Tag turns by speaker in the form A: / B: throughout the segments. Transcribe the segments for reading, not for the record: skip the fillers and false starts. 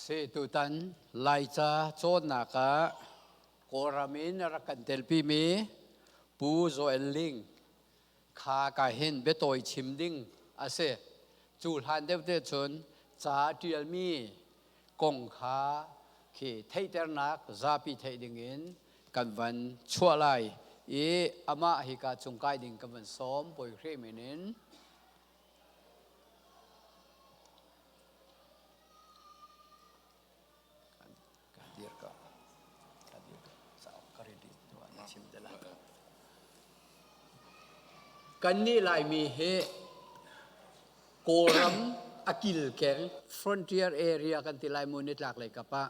A: Si tutan Laica cawnnak ah Kawlram in a rak kan telpimi Pu Joel Ling kha ka hin biatawi chim ding a si. Cu hlan deuh te cun ca a ṭialmi kong kha khi theihternak zapi theih dingin kan van chuah lai i amah hika cung kai ding kan van sawm. Bawi Khrih min in. Kannih Laimi hi Kawlram a kilkeng frontier area kan ti lai mu, nitlak lei kap ah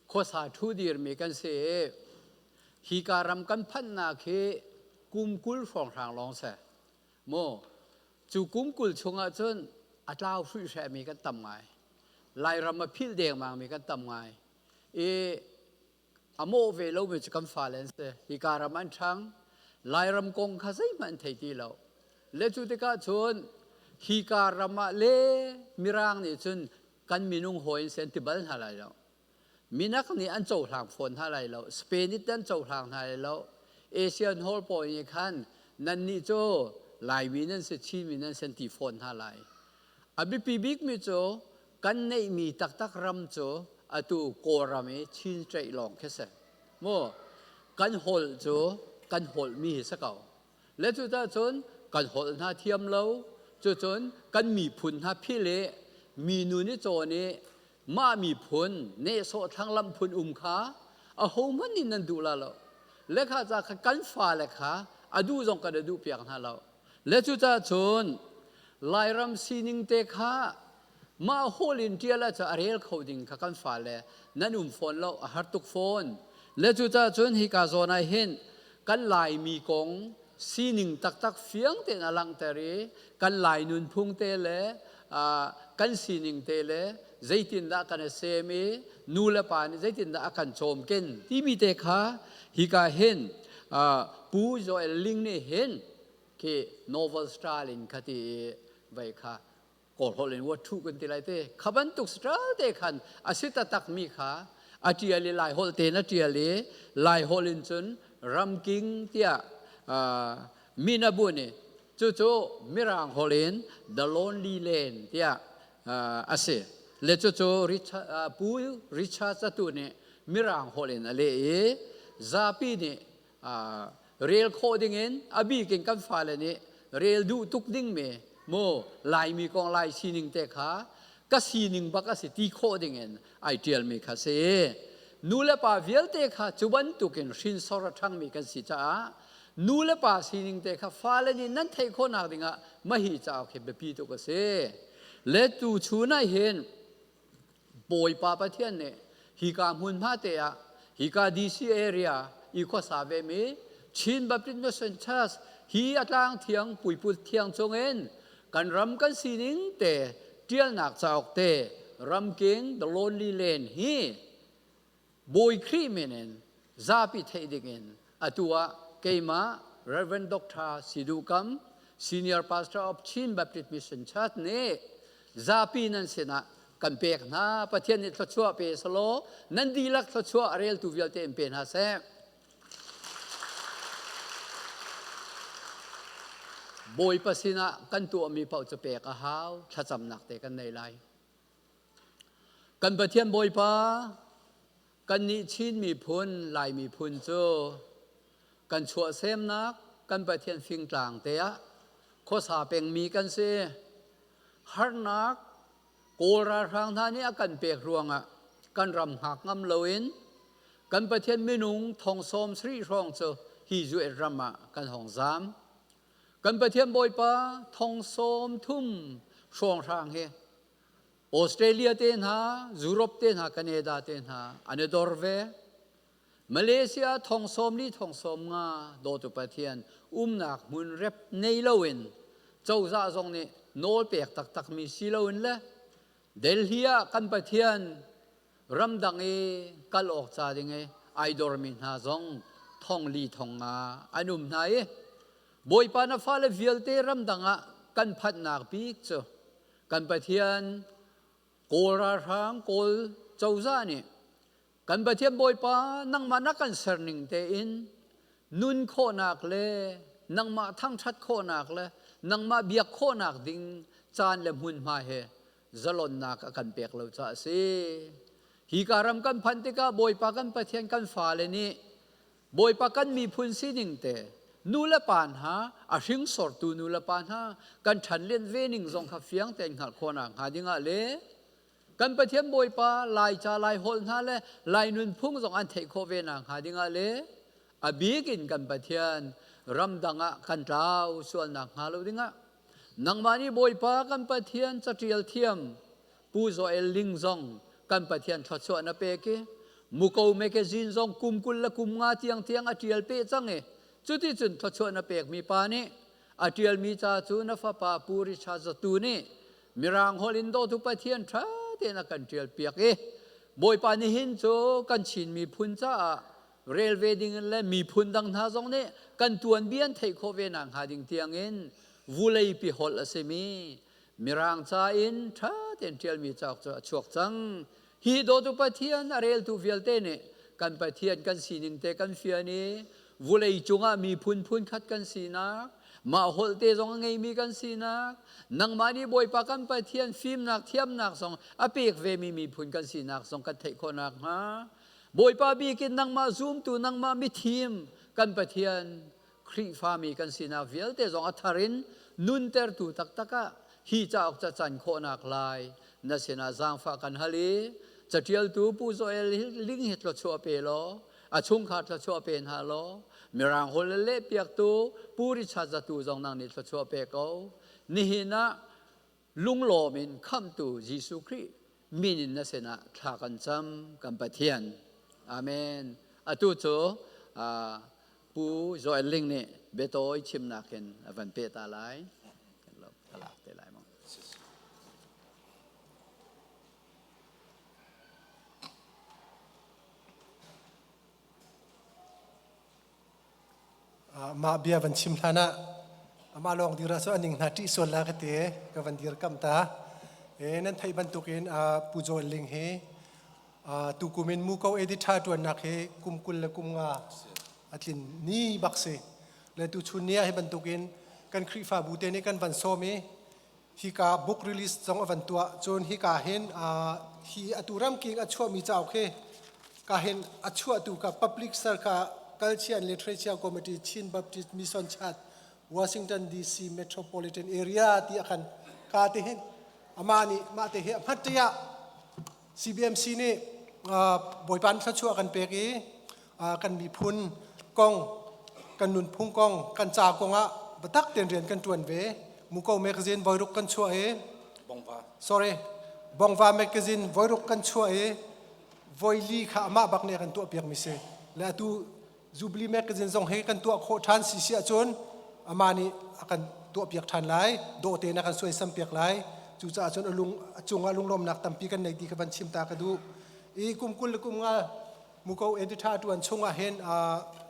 A: khuasa ṭhu dirmi kan si i hika ram kan phanhnak hi kum 20 hrawnghrang lawng si mu. Cu kum 20 chungah cun a tlau hruihhrehmi kan tam ngai. Lairam a philh dengmangmi kan tam ngai. I a mawh ve lomi cu kan fale an si. Hika ram an ṭhang. Lairam kong kha zeihmanh an thei ti lo. Le cu tikah cun hika ram ah le Mirang nih cun kan minung hawi in si an ti bal hna lai lo. Minak nih an cohlang fawn hna lai lo. Spain nih an cohlang hna lai lo. Asian Hall pawl nih khan nannih cu Laimi nan si, Chinmi nan si an ti fawn hna lai. A biapi bikmi cu kan neihmi taktak ram cu atu Kawlram i Chin State lawng khi si. Mu kan holh cu kan holhmi hi si ko. Le cucahcun kan holh hna thiam lo, cucun kan miphun hna phil i minu nih cawn i mah miphun nehsawh thlanglamh phun um kha ahohmanh nih nan duh la lo. Le kha ca kha kan fale kha a duh zong kan i duh piak hna lo. Le cucahcun Lairam sining te kha mah hawl in ṭial ahcun a rel kho ding kha kan fale nan um fawn lo, a har tuk fawn. Le cucahcun hika zawn ah hin kan Laimi kong sining taktak fiang tein a langhter i kan Lai nunphung te le kan sining te le zeitindah kan i sem i nu le pa nih zeitindah a kan cawmken timi te kha hika hin Pu Joel Ling nih hin khi novel style in kha ti i vei kha Kawl holh in wa thu kan ti lai te kha bantuk style te khan a si taktak mi kha a ṭial i Lai holh tein a ṭial i Lai holh in cun ramking tiah min a bunh i cucu Mirang holh in The Lonely Lane tiah a si. Le cucu Pu Richard Catu nih Mirang holh in a leh i zapi nih rel khawh dingin, a bik in kan fale nih rel duh tuk dingmi mu Laimi kong, Lai sining te kha ka sining bak a si ti khawh dingin ai ṭialmi kha si. Nu le pa vialte kha cu bantukin hrinsor a ṭhangmi kan si caah nu le pa sining te kha fale nih nan theih khawhnak dingah mahi cauk hi biapi tuk a si. Le tu chun ah hin Bawipa Pathian nih hika hmunhma te ah, hika DC area i khuasa vemi Chin Baptist Mission Church hi a tlang thiang puiput thiang chungin kan ram kan sining te ṭialnak cauk te Ramking The Lonely Lane hi Bawi Khrih min in zapi theih dingin atu ah keimah Reverend Dr. Sidu Kam, Senior Pastor of Chin Baptist Mission Church nih zapi nan sinah kan pek hna. Pathian nih thluachuah pe selaw nan dihlak thluachuah a reltu vialte in pe hna seh. Bawipa sinah kan tuahmi paoh cu pek a hau, thlacamnak te kan nei lai. Kan Pathian Bawipa, kannih Chin miphun, Lai miphun cu kan chuahsemnak kan Pathian fingtlang te ah khuasa pengmi kan si. Harnak Kawl ralhrang hna nih a kan pek ruangah kan ram hngak ngam loin kan Pathian minung thong 70 hrawng cu hi US ram ah kan hong zaam. Kan Pathian Bawipa, thong 30 hrawnghrang hi Australia te hna, Europe te hna, Canada te hna an i dor ve. Malaysia thong 40, thong 50 dawtu Pathian, umnak hmun rep nei loin, cozah zong nih nawl pek taktakmi si loin le Delhi ah kan Pathian ramdang i kal awk ca ding i ai dormi hna zong thong li thong nga an um hna i Bawipa, na fale vialte ramdang ah kan phanhnak bik cu kan Pathian. Kawl ralhrang Kawl cozah nih kan Pathian Bawipa nangmah na kan ser ning tein nun khawhnak le nangmah thangṭhat khawhnak le nangmah biak khawhnak ding caan le hmunhma he zalonnak a kan pek lo caah a si. Hi ka ram kan phanh tikah Bawipa kan Pathian kan fale nih Bawipa kan miphun sining te nu le pa hna a hringsortu nu le pa hna kan ṭhanlen ve ning zong kha fiang tein hngalh khawhnak hnga dingah le kan Pathian Bawipa Laica Laiholh hna le Lai nunphung zong an theih khawh ve nak hnga dingah le a bik in kan Pathian ramdang ah kan tlau sualnak hnga lo dingah nangmah nih Bawipa kan Pathian caṭial thiam Pu Joel Ling zong kan Pathian thluachuah na pek i Muko magazine zong kum 20 le kum nga tiang tiang a ṭial peh cang i cuticun thluachuah na pekmi pa nih a ṭialmi ca cu na fapa Pu Richard Zatu nih Mirang holh in dawtu Pathian ṭha tein a kan ṭial piak i Bawipa nihin cu kan Chin miphun caah rel ve ding in le miphun dang hna zong nih kan tuanbia an theih khawh ve nak hnga ding tiangin vuleipi holh a simi Mirang ca in ṭha tein ṭialmi cauk cu a chuak cang. Hi dawtu Pathian a reltu vialte nih kan Pathian kan sining te kan fian i vulei cungah miphun phunkhat kan sinak, mah holh te zong a ngeimi kan sinak, nangmah nih Bawipa kan Pathian fimnak thiamnak zong a pek vemi miphun kan sinak zong kan theih khawh nakhnga Bawipa bik in nangmah zumtu nangmah mithim kan Pathian Khrihfami kan sinak vialte zong a thar in nuntertu taktak ah hi cauk ca can khawhnak lai na sinah zaangfah kan hal i caṭialtu Pu Joel Ling hi thluachuah pe law a chungkhar thluachuah pe hna law Mirang holh le lehpiaktu Pu Richard Zatu zong nang nih thluachuah pe ko. Nihin ah lunglawm in khamhtu Jesuh Khrih min in na sinah thla kan cam kan Pathian. Amen. Atu cu Pu Joel Ling nih biatawi chimnak in a van peh ta lai. Ka lak te lai maw.
B: Mah bia van chim hlan ah amah lawng dir ah cun a ning hna ṭih sual la ka ti ka van dir kam ta. E nan theih bantukin Pu Joel Ling hi tukum in Muko editor ṭuannak hi kum 20 le kum nga a tlin ni bak si. Le tuchun ni ah hi bantukin kan Khrihfabu te nih kan van sawm i hika book release zong a van tuah. Cun hika hin hi atu ramking a chuahmi cauk hi ka hin a chuahtu ka Public Sarka Culture and Literature Committee Chin Baptist Mission Church Washington DC Metropolitan Area ti a kan ka te hin amah nih mah te hi a hmat ah CBMC nih Bawipa thluachuah kan pek i kan miphun kong kan nunphung kong kan ca kong ah biatak tein rian kan tuan ve. Muko magazine voiruk kan chuah i
C: Bongva
B: sorry Bongva magazine voiruk kan chuah i voili kha amah bak nih a kan tuah piak mi si. Le atu Jubilee magazine zong hi kan tuah khawh ṭhan si si ahcun amah nih a kan tuah piak ṭhan lai, dawh tein a kan suaisam piak lai. Cucaah cun a lung a cungah lunglawmnak tampi kan nei ti ka van chim ta ka duh. I kum 20 le kum nga Muko editor ṭuan chungah hin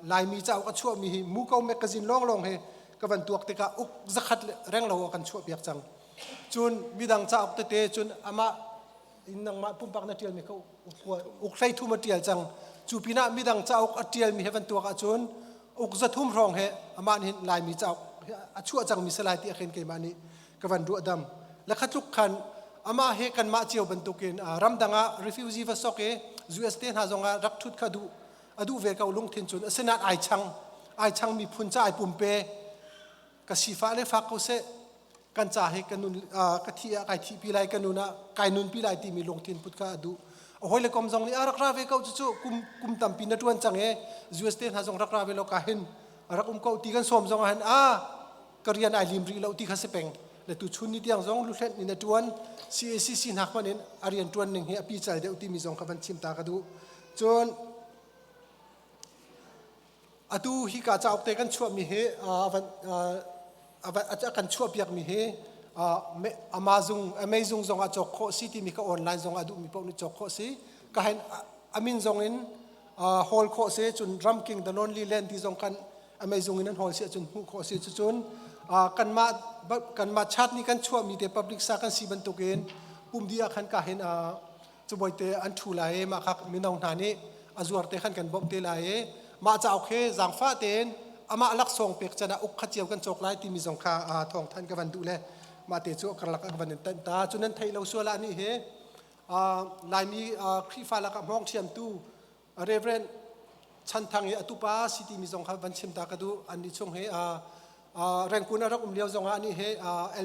B: Laimi cauk a chuahmi hi Muko magazine lawnglawng hi ka van tuak tikah uk zakhat reng lo a kan chuah piak cang. Cun midang cauk tete cun amah in nangmah pumpak na ṭialmi kha uk 13 a ṭial cang. Cu pinah midang cauk a ṭialmi he van tuak ahcun uk 300 hrawng he amah nih Laimi cauk a chuah cangmi si lai ti a khin keimah nih ka van ruah dam. Le kha tluk khan amah he kanmah cio bantukin ramdang ah refugee va sok i US te hna zong ah rak ṭhut kha duh a duh ve ko lungthin cun asinain ai chang ai chang miphun ca ai pumpe ka sifah le fak ko seh kan ca hi ka nun ka thi ah kai thih pi lai ka nun ah kai nun pi lai timi lungthin put kha a duh. A hawile kom zong nih a rak ra ve ko cucu kum kum tampi na tuan cang e US te hna zong rak ra ve lo ka hin rak um ko ti kan sawm zong ah hin a ka rian ai lim rih lo ti kha si peng. Le tu chun ni tiang zong luhlenh in a tuan CACC hnak hmanh in a rian tuan ning hi a pi cal deuh timi zong kha van chim ta ka duh. Cun atu hi ka cauk te kan chuahmi hi a kan chuahpiakmi hi Amazon Amazon zong ah cawk khawh si timi ka online zong ah duhmi paoh nih cawk khawh si. Ka hen amin zong in hawl khawh si. Cun Ramking the Lonely Land ti zong kan Amazon in an hawl si ahcun hmuh khawh si. Cucun kanmah kanmah chat nih kan chuahmi te public sa kan si bantukin. Pum dih ah khan ka hin cabuai te an ṭhu lai i mah kha mino hna nih a zuar te khan kan bawmh te lai i mah cauk hi zaangfah tein amah laksawng pek can ah uk khat cio kan cawk lai timi zong kha thawng thanh ka van duh le mah te cu karlak ah ka van in tanh ta. Cu nan theih lo sual ah nih hi Laimi Khrihfa lakah hmawng thiamtu Reverend Chan Thang i a tupa si timi zong kha van chim ta ka duh. Annih chung hi Rangoon a rak um lio zong ah anih hi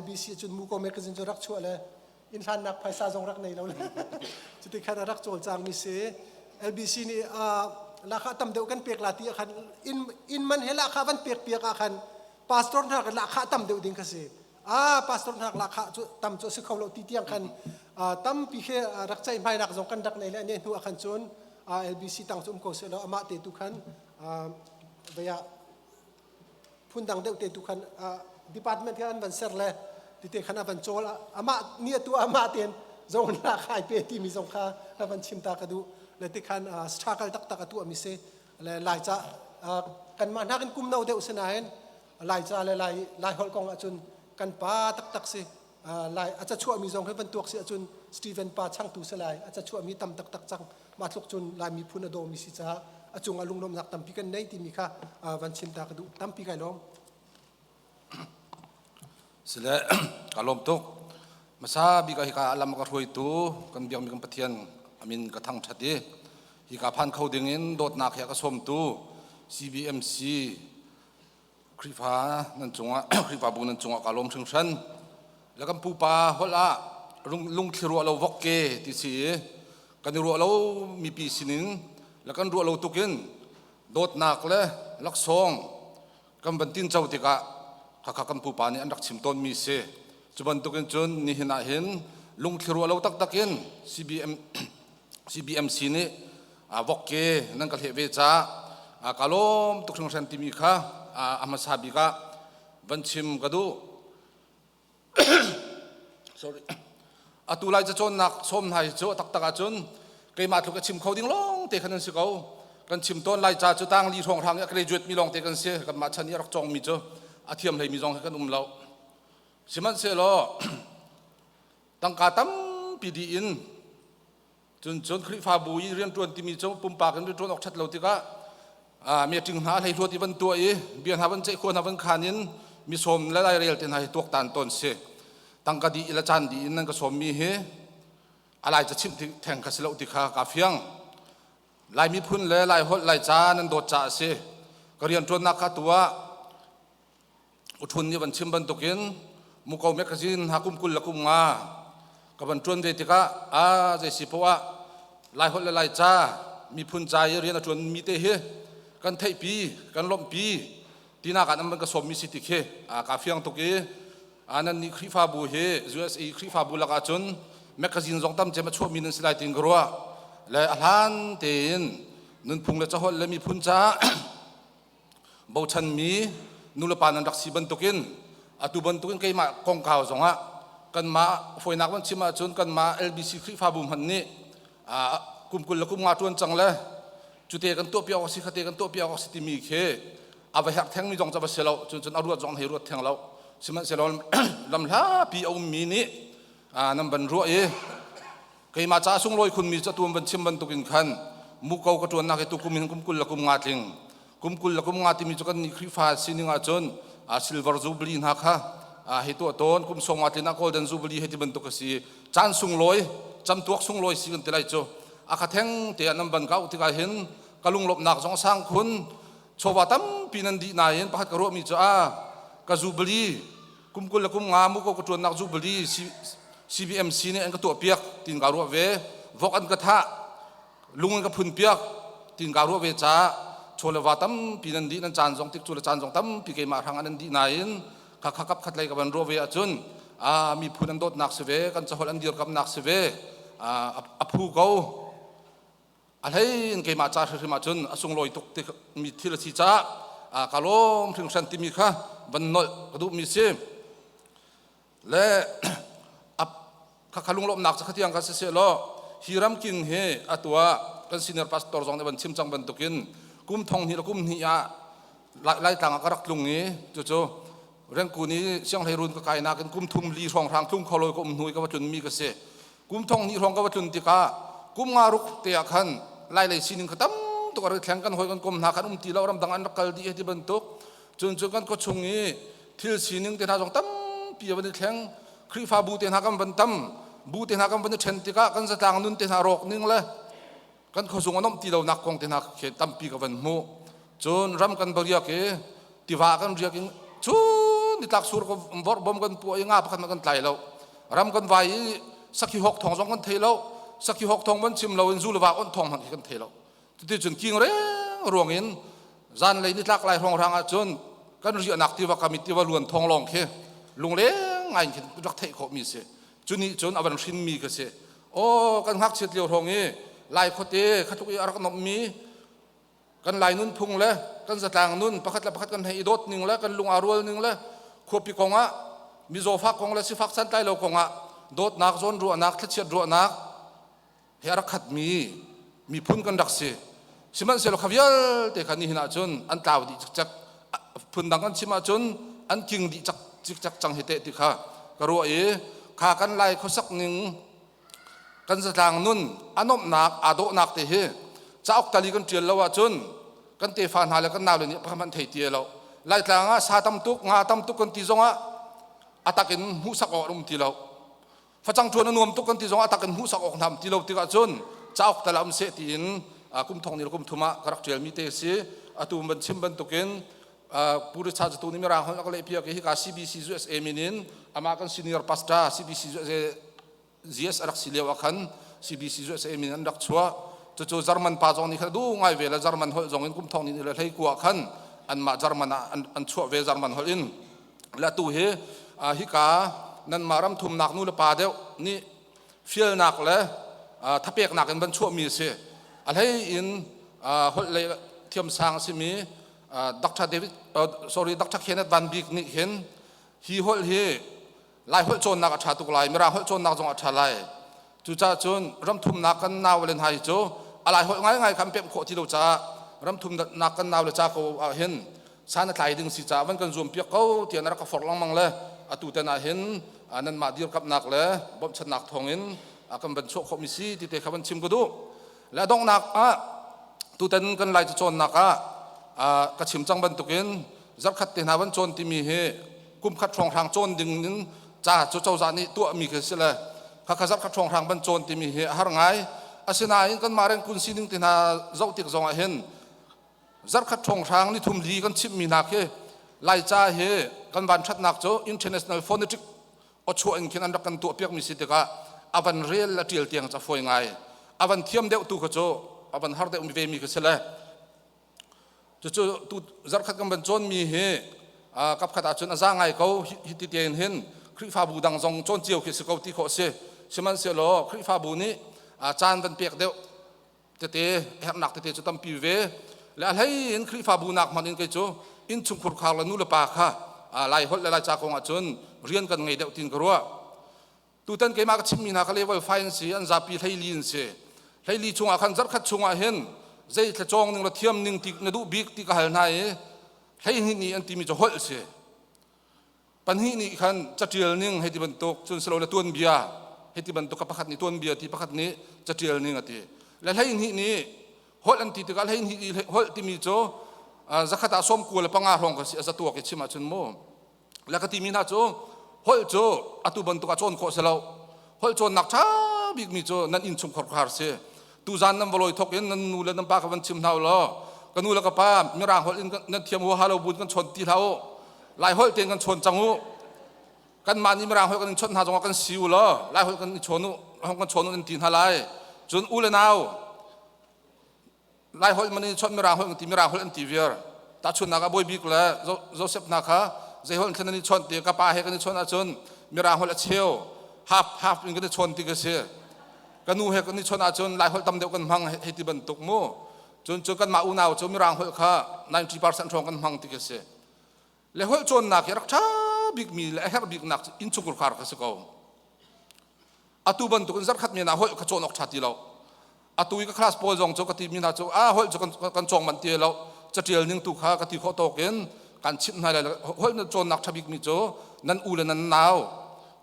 B: LBC cun Muko magazine cu rak chuah le inn hlannak phaisa zong rak nei lo le cuti khan a rak cawlcangmi si. LBC nih lahkhah tam deuh kan pek la ti ah khan inn man he lahkhah van pek piak ah khan pastor hna kan lahkhah tam deuh ding kha si. Pastor hna lahkhah cu tam cu si kho lo ti tiang khan tampi khi rak ceihmainak zong kan rak nei le ane hnu ah khan cun LBC tang cu um ko seh law amah te tu khan vei ah phundang deuh te tu khan department khan an van ser le tite khan a van cawl. Amah ni atu amah ten zong la khai pe timi zong kha a van chim ta ka duh le ti khan struggle taktak atu ami si le Lai ca kanmah hna kan kum no deuh sinain Lai ca le Lai Lai holh kong ahcun kan pa taktak si. Lai a ca chuahmi zong hi van tuak si ahcun Stephen pa changtu si lai a ca chuahmi tam taktak cang. Mah tluk cun Lai miphun a dawmi si caah a cungah lunglawmhnak tampi kan nei timi kha van chim ta ka duh. Tampi kai lawm.
C: Sile ka lawm tuk. Masa bik ah hika lam ka hruaitu kan biakmi kan Pathian amin ka thangṭhat i hika phan kho ding in dawtnak he a ka sawmtu CBMC Khrihfa nan cungah, Khrihfabu nan cungah ka lawm hringhran. Le kan pupa holh ah lungthli ruah lo vok ke ti si i kan i ruah lo mipi sinin le kan ruah lo tukin dawtnak le laksawng kan van tin co tikah khakha kan pupa nih an rak chim tawnmi si. Cu bantukin cun nihin ah hin lungthli ruah lo taktak in CBMC nih vok ke nan ka hleh ve caah ka lawm tuk hringhran timi kha a hmasa bik ah van chim ka duh. Sorry. Atu lai cacawnnak sawm hna hi cu a taktak ahcun keimah tluk a chim kho ding lawng te khan an si ko. Kan chim tawn lai ca cu tang li hrawng hrang i a graduate mi lawng te kan si. Kanmah chan i a rak cawng mi cu a thiam hlei mi zong hi kan um lo. Sihmanhsehlaw tangka tampi dih in cun cun Khrihfabu i rianṭuan timi cu pumpak in rianṭuan awk ṭhat lo tikah meeting hna hleihluat i van tuah i bia hna van ceih, khua hna van khan in misawm le lairel te hna hi tuaktan tawn si. Tangka dih i le caan dih in nan ka sawmmi hi a lai ca chimh theng kha si lo ti kha kaa fiang. Lai miphun le Lai holh, Lai ca nan dawt caah a si. Ka rianṭuannak kha tu ah Uthun nih van chim bantukin Muko magazine ha kum 20 le kum nga ka van ṭuan ve tikah a zei si poah ah Lai holh le Lai ca, miphun ca i rian a ṭuan mi te hi kan theihpi, kan lawmhpi tinak ah nan van ka sawmmi si ti khi kaa fiang tuk i nan nih Khrihfabu hi USA Khrihfabu lakah cun magazine zong tam cem a chuahmi nan si lai tiin ka ruah le a hlan tein nunphung le caholh le miphun ca bochanmi nulepa nan rak si bantukin atu bantukin keimah kongkau zongah kanmah fawinak van chim ahcun kanmah LBC Khrihfabu hmanh nih kum 20 le kum nga ṭuan cang le cute kan tuah piak awk si, khate kan tuah piak awk si timi khi a va herh thengmi zong cu va si lo. Cun cun a ruat zong hei ruat theng lo. Sihmanhsehlaw lamhlapi a ummi nih nan van ruah i keimah ca sunglawi khunmi cu atu van chim bantukin khan muko ka ṭuannak hi tukum in kum 20 le kum nga tling. Kum 20 le kum nga timi cu kan nih Khrihfa sining ahcun silver jubilee hna kha hei tuah tawn, kum 50 tlin ah golden jubilee hei ti bantuk a si. Caan sunglawi, camtuak sunglawi si kan ti lai cu. A kha theng te ah nan ban kau tikah hin ka lunglawmhnak zong a sang khun. Chawva tampi nan dih nain pakhat ka ruahmi cu a ka jubilee kum 20 le kum nga muko ka ṭuannak jubilee CBMC nih an ka tuahpiak tin ka ruah ve. Vok an ka thah, lung an ka phun piak tin ka ruah ve caah chaw le va tampi nan dih, nan caan zong tik cu le caan zong tampi keimah hrang an dih nain kha kha kap khat lei ka van ruah ve ahcun a miphun an dawtnak si ve, kan caholh an dirkamnak si ve, a phu ko. A hlei in keimah ca hrimhrim ahcun a sunglawi tuk mi thil a si caah ka lawm hringhran timi kha van nolh ka duhmi si. Le khakha lunglawmhnak cu khatiang kha siseh law hi ramking hi atu ah kan senior pastor zong nih van chim cang bantukin kum 2000 le kum hnih ah Laitlang ah ka rak tlung i cucu Rengkun i sianghleirun ka kainak in kum thum li hrawnghrang tlung kho lo ka um hnu i ka va tlunmi ka si. Kum thong hnih hrawng ka va tlun tikah kum nga ruk te ah khan Lailei sining kha tam tuk a rak thleng. Kan hawi kan kom hna khan um ti lo, ramdang an rak kal dih ti bantuk. Cun cun kan khuachung i thil sining te hna zong tampi a van i thleng. Khrihfabu te hna kan van tam, bu te hna kan van i ṭhen tikah kan zatlang nun te hna rawk ning le kan khuazung a nomh ti lonak kong te hna khi tampi ka van hmuh. Cun ram kan va riak i tiva kan riak in cun nitlak sur ko vorh bom kan puah i nga pakhat hmanh kan tlai lo. Ram kan vai i sakhi hawk thawng zong kan thei lo, sakhi hawk thawng van chim lo in zu le va onh thawng hmanh khi kan thei lo. Cuti cun king reng ruang in zanlei nitlak lai hrawng hrang ah cun kan riahnak tiva kam i tiva luan thawng lawng khi lungleng ngai in khin rak theih khawh mi si. Cu nih cun a van hrin mi ka si. Aw, kan ngakchiat lio hrawng i Lai khuate khatluk i a rak nomh mi kan Lai nunphung le kan zatlang nun, pakhat le pakhat kan hei i dawt ning le kan lung aa rual ning le khuapi kong ah, mizaw fak kong le sifak santlai lo kong ah dawtnak, zawnruahnak, thlachiat ruahnak he a rak khatmi miphun kan rak si. Sihmanhsehlaw kha vialte kha nihin ahcun an tlau dih cikcek, phundang kan chim ahcun an king dih cikcek cang hi teh ti kha ka ruah i kha kan Lai khuasak ning, kan zatlang nun a nuamhnak, aa dawhnak te hi cauk tali kan ṭial lo ahcun kan tefa hna le kan naule nih pakhat hmanh thei ti lo. Laitlang ah sa tam tuk, nga tam tuk kan ti zongah a tak in hmuhsak awk an um ti lo. Facang ṭuan a nuam tuk kan ti zongah a tak in hmuhsak awk hna um ti lo tikah cun cauk tal ah um seh tiin kum thong ni le kum thum ah ka rak ṭialmi te si. Atu van chim bantukin Pu Richard tu nih Mirang holh a ka lehpiak i hika CBC USA min in amah kan senior pastor CBC USA GS a rak si lio ah khan CBC USA min an rak chuah. Cucu German pa zong nih khan duh ngai ve le German holh zong in kum thong ni le hlei kua khan anmah German ah an chuah ve German holh in. Le tu hi hika nanmah ram thumnak nu le pa deuh nih fialnak le thapeknak in van chuahmi a si. A hlei in holh lei thiamsang a simi Dr. David, sorry, Dr. Kenneth Van Bik nih hin hi holh hi Lai holh cawnnak a ṭha tuk lai, Mirang holh cawnnak zong a ṭha lai. Cucaah cun ramthumnak kan nau le hna hi cu a Lai holh ngaingai kha an pemh khawh ti lo caah ramthumnak kan nau le ca ko ah hin san a tlai ding si caah van kan zuam piak ko tiah na rak ka forh lengmang le atu tan ah hin nanmah dirkamhnak le bawmhchannak thawngin kan van chuah khawhmi si ti te kha van chim ka duh. Le a donghnak ah tutan kan Lai cacawnnak ah ka chim cang bantukin zarkhat te hna van cawn timi hi kum khat hrawnghrang cawn ding in ca cu cozah nih tuahmi khi si le khakha zarkhat hrawnghrang van cawn timi hi a har ngai. Asinain kanmah rengkun sining te hna zoh tik zong ah hin zarkhat hrawnghrang ni thum li kan chimhmi hna khi Laica hi kan van ṭhatnak cu international phonetic awchuah in khin an rak kan tuahpiakmi si tikah a van rel le ṭial tiang ca fawi ngai. A van thiam deuh tu kha cu a van har deuh ve mi kha si le cucu tu zarkhat kan van cawnmi hi kapkhat ahcun a za ngai ko. Hi ti tein hin Khrihfabu dang zong cawn cio khi si ko ti khawh si. Sihmanhsehlaw Khrihfabu nih caan van pek deuh tete herhnak tete cu tampi ve le a hlei in Khrihfabu nak hmanh in kei cu innchungkhur khar le nu le pa kha Lai holh le Laica kong ahcun rian kan ngei deuh tin ka ruah. Tutan keimah ka chimmi hna kha level 5 an si, an zapi 14 an si. 14 chungah khan zarkhat chungah hin zei thla cawng ning le thiam ning ti na duh bik ti ka hal hna i 12 nih an timi cu holh si, pahnih nih khan catial ning hei ti bantuk, cun silo le tuanbia hei ti bantuk ka pakhat nih tuanbia ti, pakhat nih catial ning a ti le 12 nih holh an ti tikah 12 holh timi cu 100 ah 95 hrawng ka si a zatuak i chim ahcun mu. Le ka timi hna cu holh cu atu bantuk ah cawn khawh si lo. Holh cawnnak ṭha bikmi cu nan inn chung khorkhar si. Tuzan nan valoi thok in nan nu le nan pa ka van chim hna law, ka nu le ka pa, Mirang holh in nan thiam huaha lo buin kan chawn ti hlah u, Lai holh tein kan chawn cang u. Kanmah nih Mirang holh kan in chawnh hna zongah kan si u law Lai holh kan i chawn u, kan chawn u nan ti hna lai. Cun u le nau Lai holh man in chawnh, Mirang holh an ti, Mirang holh an ti viar. Tahchunhnak ah Bawi Bik le Joseph hna kha zei holh in thlen an i chawnh ti, ka pa he kan i chawnh ahcun Mirang holh a cheu, half half in kan i chawn ti ka si. Ka nu he kan i chawnh ahcun Lai holh tam deuh kan hmang hei ti bantuk mu. Cun cu kanmah unau cu Mirang holh kha 90% hrawng kan hmang ti ka si. Le holh cawnnak hi rak ṭha bikmi le a herh biknak innchungkhar khar ka si ko. Atu bantukin zarkhat men ah holh ka cawn awk ṭha ti lo. Atu i ka class pawl zong cu ka timi hna cu a holh cu kan cawng manh ti lo, catial ning tu kha ka ti khawh tawk in kan chimh hna lai. Holh na cawnnak ṭha bikmi cu nan u le nan nau.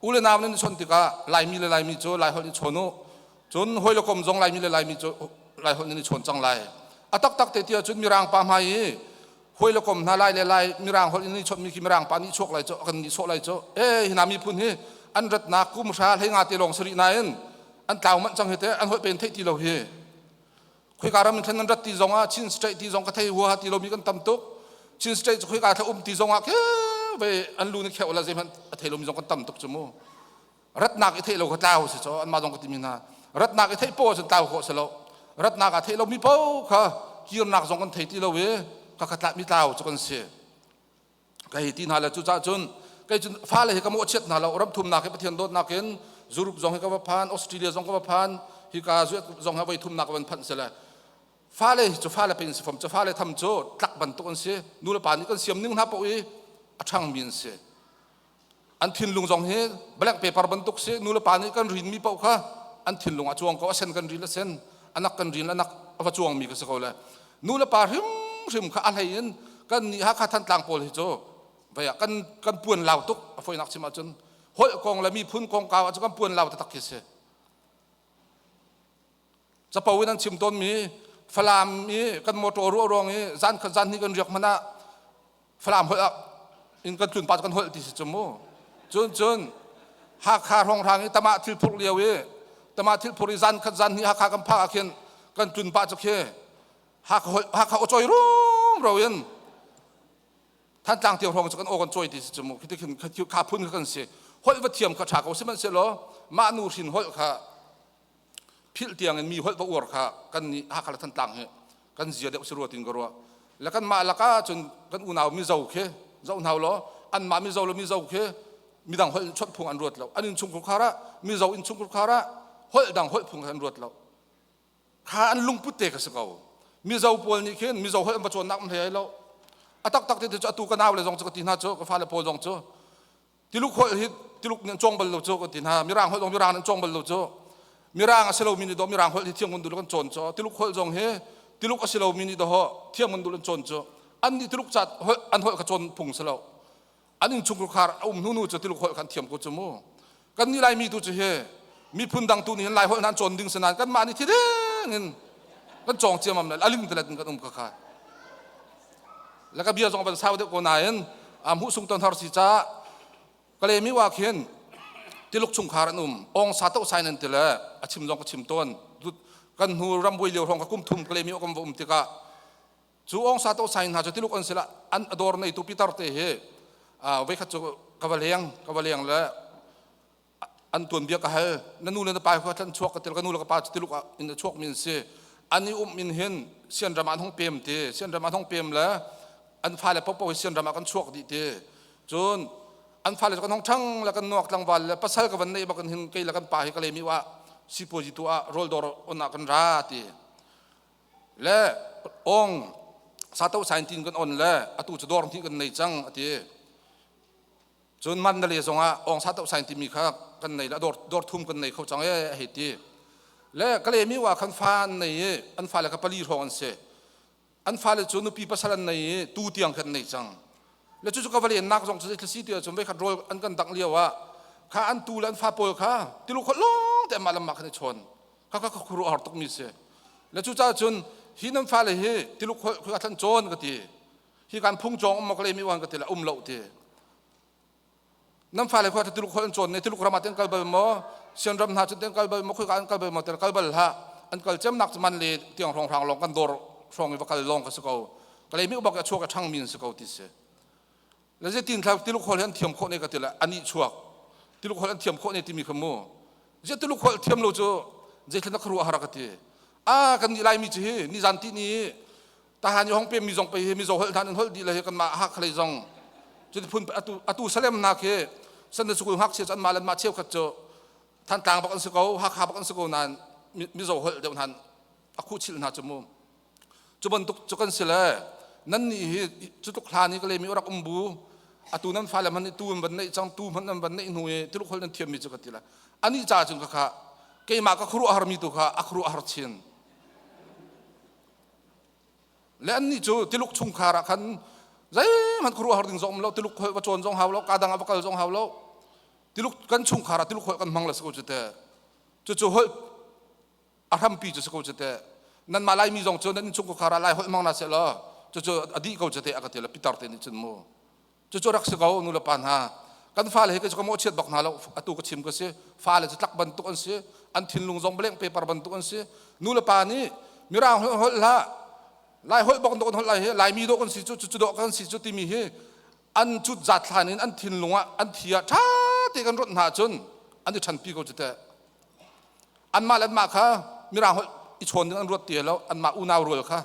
C: U le nau nan i chawnh tikah Laimi le Laimi cu Laiholh i chawn u. Cun hawi le kom zong Laimi le Laimi cu Laiholh nan i chawn cang lai. A taktak te ti ahcun Mirang pa hmai i hawi le kom hna Lai le Lai Mirang holh in i chawnhmi khi Mirang pa nih chuak lai cu kan nih sawh lai cu e hi hna miphun hi an ratnak kum hra hlei nga te lawng sari nain an tlau manh cang hi te an holh pen theih ti lo hi. Khoika ram in thlen nan rat ti zong ah Chin State ti zong ka thei huaha ti lomi kan tam tuk. Chin State cu khoika thla um ti zong ah ke ve an lu ni kheu la zeihmanh a thei lomi zong kan tam tuk cu mu. Ratnak i theih lo kha tlau si cho anmah zong ka timi hna. Ratnak i theih po cun tlau khawh si lo. Ratnak a theih lomi po kha kirnak zong kan thei ti lo i ka kha tla mi tlau cu kan si. Ka hei ti hna le cucaah cun kei cun fale hi ka mawhchiat hna lo. Ram thumnak hi Pathian dawtnak in Europe zong hi ka va phan, Australia zong ka va phan, hika zong hi voi thumnak ka van phanh si le fale hi cu fale pe in si fom cu fale tham cu tlak bantuk an si. Nu le pa nih kan siam ning hna paoh i a ṭhangmi an si. An thinlung zong hi blank paper bantuk si. Nu le pa nih kan rinmi paoh kha an thinlung a cuang ko. A sen kan rin a sen, anak kan rin anak a va cuangmi ka si ko le nu le pa hrimhrim kha a hlei in kan nih Hakha Thantlang pawl hi cu vei ah kan kan puan lau tuk. A foinak chim ahcun holh kong le miphun kongkau ah cu kan puan lau taktak khi si. Capo in an chim tawnmi Falam i kan motor ruah ruang i zan khat zan hnih kan riak hmanh ah Falam holh ah in kan tlun pa kan holh ti si cu mu. Cun cun Hakha hrawnghrang i tamah thil phurh lio i tamah thil phurh i zan khat zan hnih Hakha kan phak ah khin kan tlun pah cu khi Hakha holh Hakha aw cawi rumro in Thantlang tiang hrawng cu kan aw kan cawi ti si cu mu. Khi ti khin kha phun kha kan si. Holh va thiam kha ṭha ko sihmanhsehlaw mah nu hrin holh kha philh tiang in mi holh va uar kha kan nih Hakha le Thantlang hi kan zia deuh si rua tin ka ruah. Le kan mah laka cun kan unau Mizo khi zoh hna law anmah Mizo le Mizo khi midang holh chawnh phung an ruat lo. An innchungkhar khar ah Mizo innchungkhar khar ah holh dang holh phung an ruat lo. Kha an lungput te ka si ko. Mizo pawl nih khin Mizo holh an va cawnnak an hlei lo. A taktak te cu atu ka nau le zong cu ka ti hna cu ka fale pawl zong cu Tiluk holh hi Tiluk nih an cawng bal lo cu kan ti hna. Mirang holh zong Mirang nih an cawng bal lo cu. Mirang a si lomi nih dawh Mirang holh hi thiam kan duh lo kan cawn cu. Tiluk holh zong hi Tiluk a si lomi nih dawh thiam kan duh lo an cawn cu. An nih Tiluk ca holh an holh kha cawn phung si lo. An innchungkhar a um hnu nu cu Tiluk holh kha an thiam ko cu mu. Kan nih Laimi tu cu hi miphun dang tu nih hin Lai holh hna an cawn ding si nain kanmah nih thi ding in kan cawng ciamam le aling telet in kan um kha kha. Le ka bia zong van sau deuh ko nain a hmuh sung ton har si caah Kalemi wa khin Tiluk chungkhar an um ong sa to sai nan ti le a chim zong ka chim tawn. Kan hnu rambuai lio hrawng ka kum thum Kalemi kan va um tikah cu ong sa to sai hna cu Tiluk an sila an ador nei tu pitar te hi veikhat cu ka va leng ka va leng le an tuanbia ka hal. Na nu le na pa kha thlan chuak ka til ka nu le ka pa cu Tiluk ah in a chuak mi an si. An i um in hin sian ram ah an hung pem ti sian ram ah an hung pem le an fale popo hi sian ram ah kan chuak dih ti. Cun an fale cu kan hong ṭhang le kan nuak tlangval le pasal ka van neih bak in hin kei le kan pa hi ka lemi ah sipuazi tu ah rawldawr on ah kan ra ti le ong sato sain tin kan on le atu cu dawr hnih kan nei cang ati. Cun Mandalay zongah Aung San Tauh timi kha kan nei le dawr dawr thum kan nei kho cang e hei ti. Le Kalemi wa khan fa an nei i an fale kha pali hrawng an si. An fale cu nupi pasal an nei i tu tiang khan nei cang. Le cucu ka va lennak zong cu zeitlasi ti ahcun voikhat rawl an kan dangh lio ah kha an tu le an fa pawl kha tilu khawt lawng te amah lamah khan i chawn. Kha kha khuaruah har tukmi si. Le cucaah cun hi nan fale hi tiluk khoi thlan cawn ka ti. Hi kan phung cawng um ma mi wan ka ti la um lo ti. Nan fale khua Tuluk holh an cawn ne Tuluk ram ah ten kal bal maw Sian ram hna cun ten kal bal maw khoi ka an kal bal maw ten kal bal hlah. An kal cem nak man le tiang hrawng hrang long kan dor hrawng i va kal long ka si ko. Ka le mi bak a chuak a ṭhang min si ko ti si. Le ze tin thla Tuluk holh an thiam khawh ne ka ti la ani chuak Tuluk holh an thiam khawh ne timi kha mu ze Tuluk holh thiam lo cu zeithlan na kharuah har ka ti. A kan nih Laimi cu hi ni zan ti ni tahan i hong pem mi zong pe hi Mizo holh hna nan holh dih le hi kanmah Hakha zong cu phun atu atu Salem na khi Sunday school ngakchia cu anmah le anmah cheukhat cu Thantlang bak an si ko, Hakha bak an si ko nain Mizo holh deuh hna a khuhchilh hna cu mu. Cu bantuk cu kan si le nan nih hi cu tluk hlan i ka lemi rak um bu atu nan fale hmanh nih tu an van neih cang tu hmanh an van neih hnu i Tuluk holh nan thiam mi cu ka ti le anih ca cun ka kha keimah ka khuaruahhar mi tu kha a khuaruahhar chin. Le annih cu Tiluk chungkhar ah khan zeihmanh khuaruahhar ding zong um lo. Tiluk holh va cawn zong hau lo, ka dang ah va kal zong hau lo. Tiluk kan chungkhar ah Tiluk holh kan hmang la si ko cu teh. Cucu holh a hrampi cu si ko cu teh. Nanmah Laimi zong cu nan innchungkhar ah Lai holh hmang na seh law cucu a dih ko cu teh a ka ti le pitar te nih cun mu. Cucu rak si ko nu le pa hna. Kan fale hi ka mawhchiat bak hna lo atu ka chim ka si. Fale cu tlak bantuk an si. An thinlung zong blank paper bantuk an si. Nu le pa nih mirang holh holh hlah Lai holh bak dawh kan holh lai hi Laimi dawh kan si cu cu dawh kan si cu timi hi an cut zat hlan in an thinlung ah an thi ah ṭha te kan rawnh hna ahcun an i ṭhanpi ko cu teh. Anmah le anmah kha mirang holh i chawn ding an ruat ti lo anmah unau rual kha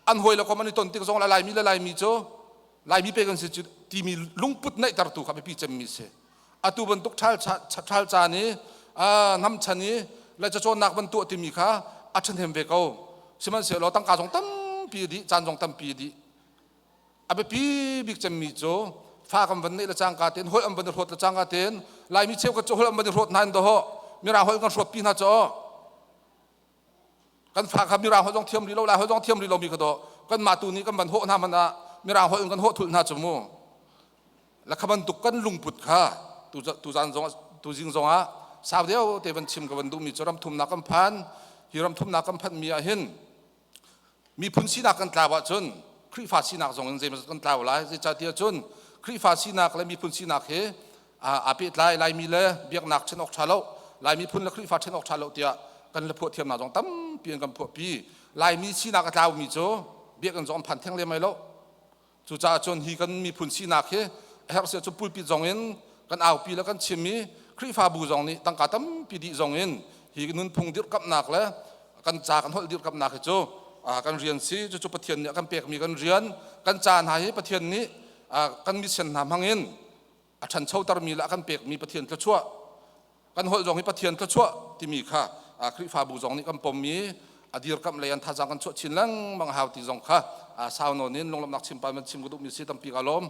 C: an hawi le kom an i ton tik zong le Laimi le Laimi cu Laimi pe kan si cu timi lungput neihtertu kha biapi cemmi si. Atu bantuk ṭhal caan i hnam chan i le cacawnnak van tuah timi kha a ṭhahnem ve ko. Sihmanhsehlaw tangka zong tampi a dih, caan zong tampi a dih. A biapi bik cemmi cu fa kan van neih le cangka tein holh an van i hrawt le cangka tein Laimi cheukhat cu holh an van i hrawt hna in dawh mirang holh kan hrawtpi hna cu kan fa kha mirang holh zong thiam rih lo lai holh zong thiam rih lomi kha dawh kanmah tu nih kan van hawh hna hmanh ah mirang holh in kan hawh thulh hna cu mu la kha bantuk kan lungput kha tuzan zong tuzing zong ah sau deuh te van chim ka van duhmi cu ram thumnak kan phan hi ram thumnak kan phanh mi ah hin miphun sinak kan tlau ahcun Khrihfa sinak zong in zeimawzat kan tlau lai zeicahtiah cun Khrihfa sinak le miphun sinak hi aa pehtlai Laimi le biaknak ṭhen awk ṭha lo Laimi phun le Khrihfa ṭhen awk ṭha lo tiah kan le phuah thiamnak zong tampi in kan phuahpi Laimi sinak a tlaumi cu biakinn zong an phan theng lem ai lo Cucaah cun hi kan miphun sinak hi a herh si ahcun pulpit zong in kan aupi le kan chim i Khrihfabu zong nih tangka tampi dih zong in hi nunphung dirhkamhnak le kan ca kan holh dirhkamhnak hi cu kan rian si cucu Pathian nih a kan pekmi kan rian kan ca hna hi Pathian nih kan mission hna hmang in a ṭhanchotermi le a kan pekmi Pathian thluachuah kan holh zong hi Pathian thluachuah timi kha Khrihfabu zong nih kan pom i a dirkamh lei an thazaang kan chuah chin lengmang hau ti zong kha sau nawn in lunglawmhnak chim pa man chim ka duhmi si tampi ka lawm.